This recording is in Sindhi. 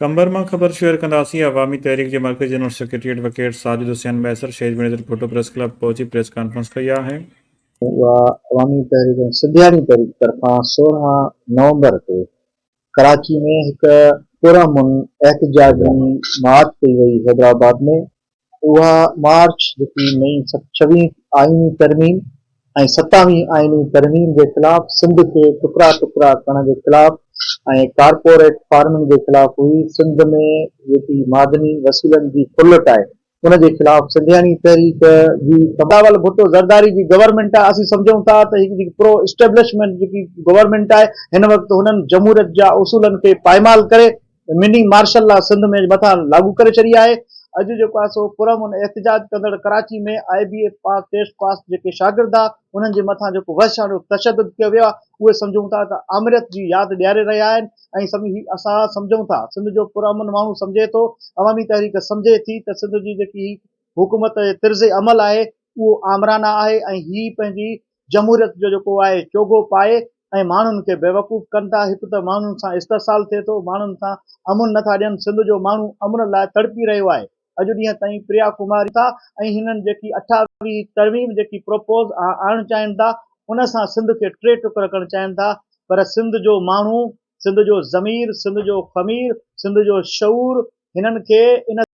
قمبر مان خبر شيئر ڪنداسين، عوامي تحريڪ جي مرڪزي general secretary advocate Sajid Hussain Mahesar Shaheed Benazir Bhutto press club پهچي پريس ڪانفرنس ڪئي آهي. اها عوامي تحريڪ ۽ سنڌياڻي تحريڪ طرفان 16 نومبر تي ڪراچي ۾ هڪ پرامن احتجاجي مارچ ڪئي وئي حيدرآباد ۾ اها مارچ جيڪي نئين ڇويهين آئيني ترميم ۽ ستاويهين آئيني ترميم جي خلاف سنڌ کي ٽڪرا ٽڪرا ڪرڻ جي خلاف ۽ ڪارپوريٽ فارمنگ جي خلاف هئي، سنڌ ۾ جيڪي معدني وسيلن جي ڦرلٽ آهي ان جي خلاف سنڌياڻي تحريڪ جي بلاول ڀٽو زرداري جي گورنمينٽ آهي اسين سمجهون ٿا ته هي جيڪي پرو اسٽيبلشمينٽ جيڪي گورنمينٽ آهي هن وقت هنن جمهوريت جا اصولن کي پائمال ڪري مني مارشل لا سنڌ ۾ مٿان لاڳو ڪري ڇڏي آهي. اڄ جيڪو آهي سو پرامن احتجاج ڪندڙ ڪراچي ۾ آء بي اي پاس ٽيسٽ پاس جيڪي شاگرد آ انهن جي مٿان جيڪو وحشياڻو تشدد ڪيو ويو آهي اهي سمجهون ٿا ته آمريت جي ياد ڏياري رهيا آهن ۽ سمجهي اسان سمجهون ٿا سنڌ جو پرامن ماڻهو سمجهي ٿو عوامي تحريڪ سمجهي ٿي ته سنڌ جي جيڪي هي حڪومت جي طرز عمل آهي اهو آمرانه آهي ۽ هي پنهنجي جمهوريت جو جيڪو آهي چوغو پائي ۽ ماڻهن کي بيوقوف ڪن ٿا، هڪ ته ماڻهن سان استحصال ٿئي ٿو، ماڻهن سان امن نٿا ڏين، سنڌ جو ماڻهو امن لاء تڙپي رهيو آهي، اڄ ڏينهن تائين پريا ڪماري ٿا ۽ هنن جيڪي اٺاويهين ترميم جيڪي پروپوز آڻڻ چاهين ٿا ان سان سنڌ کي ٽي ٽڪر ڪرڻ چاهين ٿا پر سنڌ جو ماڻهو، سنڌ جو ضمير، سنڌ جو خمير، سنڌ جو شعور هنن کي ان.